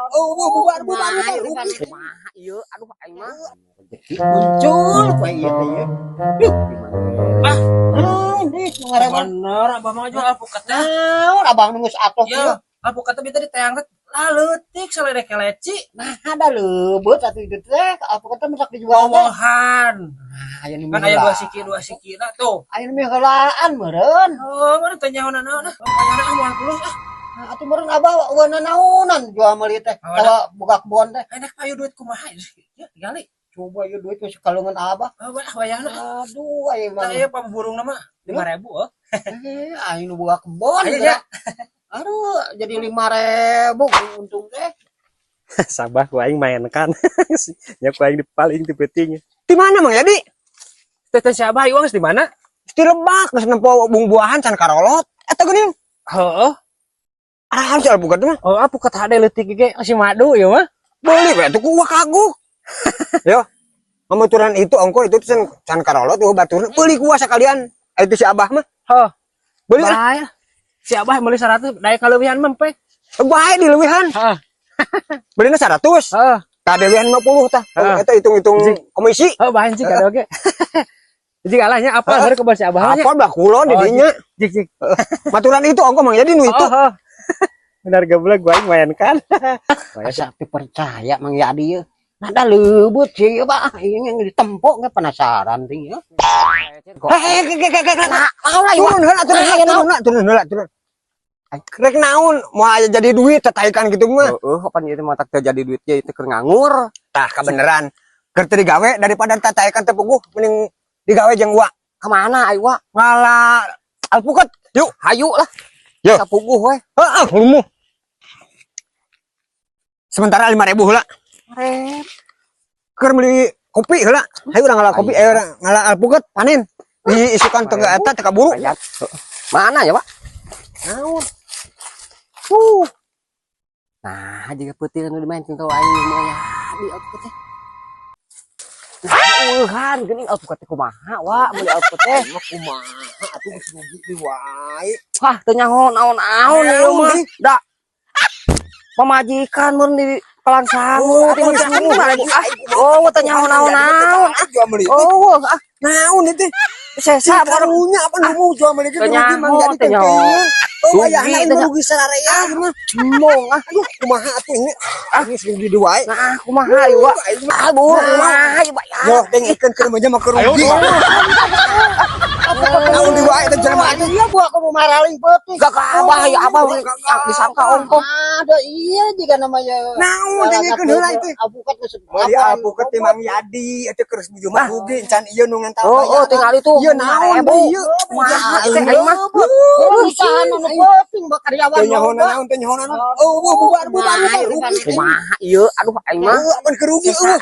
Oh, bubar bubar bubar, rugi. Kumaha ieu? Aduh, aing mah. Rezeki muncul ku ieu teh ieu. Duh, Ah. Di ngarewan. Bener, abah mah jual alpukat teh. Naon abang nu geus atoh ieu? Ya, alpukat teh tadi teang teh leutik saledek leci. Nah, ada leubeut atuh itu teh, alpukat teh masak dijual teh. Owohan. Nah, aya nu Kan aya dua siki na tuh. Aya nu heulaan meureun. Oh, mana teh nyaho naon ah. Pokoknya ah moal tulus ah. Nah, atuh meureun abah eueun naonan jual meuli teh. Oh, Tawa buka kebon teh. Enak payu duit kumaha ya, gali. Coba ieu duit geus kalungan abah. Oh, bah bayarna. Aduh, aya mah. Tah ieu pamburung mah 5000 oh. Eh, aing nu buka kebon. Ayo, ya. Aduh, jadi 5000 untung teh. Sabah ku aing mainkan. Nya ku aing dipaling ti peuting. Di mana, Mang Yadi? Teh teh si Abah ieu geus di mana? Di lebak geus nempo buah-buahan can karolot. Eta geuning. Heeh. Ah, harus alpukat mah. Oh, alpukat hade leutik ge si madu ieu mah. Beli we atuh ku uak kaguk. Yo. Mamaturan itu ongko itu can can karolot eueuh batur. Beli ku sakalian. Itu si Abah mah. Heuh. Beli lah. Bahaya. Si Abah meuli 100 daya kaleuwihan mah pe. Bae dileuwihan. Heeh. Belina 100. Heeh. Tah dileuwihan 50 tah. Heeh. Eta hitung-hitung komisi. Oh, bahan sih kada oge. Jik alahnya apa baru kebon si Abah nya. Apa belah kulon di Oh, dinya. Jik jik. Maturan itu ongko Mang Yadi nu itu. Oh, oh. Benar geblek gua aing mainkan. Asa teu percaya Mang Yadi ieu. Nada leubeut sih ieu bah, ieu yang ditempok ge penasaran ting ieu. Heh, ke ke ke ke. Turun heula, turun heula, turun heula, turun heula, turun. Rek naon, mau aja jadi duit tetaikan gitu mah. Heeh, kapan ieu mah tak jadi duitnya itu keur nganggur. Tah kebeneran. Keur teu digawe daripada tataikan teu puguh mending digawe jeung wa. Kemana ayo wa? Ngala alpukat. Yuk, Hayu lah. Yo. Sapuguh we. Heeh, lumuh. Sementara 5000 heula. Rep. Keur meuli kopi heula. Hayu urang ngala kopi, eh urang ngala alpukat panen. Di isukan teu eta teu kaburu. Bayar. Mana ya, Pak? Naon? Nah, jiga peuting anu dimainkeun ka aing mah ya di alpukat teh. Nah, eueuhan geuning alpukat teh kumaha wa meuli alpukat teh. Mah kumaha atuh geus rugi di wae. Wah, teu nyaho naon-naon ieu mah. Naon, Da. Pamajikan mun di pelan sangu Oh, ti mun sangu. Ah, oh, teu nyaho naon-naon. Jual meuli. Oh, ah, Naon itu? sesa Si karunya apa nu jual meuli Teu rugi nyaho, Mang jadi teu nyaho. Oh, Rugi, wayahna teu ini nyaho. rugi sararea mah. Mong ah. Aduh, kumaha atuh ini? Ah, geus rugi di wae. Nah, kumaha ieu wa? Ah, buru kumaha ieu bayar. Yo, dengekeun keur mah mah keur rugi. Naon di wae teh jelema atuh. Iya buah aku mau maraling peuting. Gak abah ya abah disangka ongkoh. Ada iya jika namanya. Naon dengekeun heula itu. Alpukat geus Meuli alpukat teh Mang Yadi eta keur nuju mah rugi can ieu nu ngan Oh, oh, tinggal itu. Ieu naon deui ieu? Kumaha teh aing mah. Usaha nu peuting buat karyawan. Teu nyaho naon teu nyaho naon. Oh, bubar bubar bubar rugi. Kumaha ieu aduh aing mah. Heuh, apan keur rugi eueuh.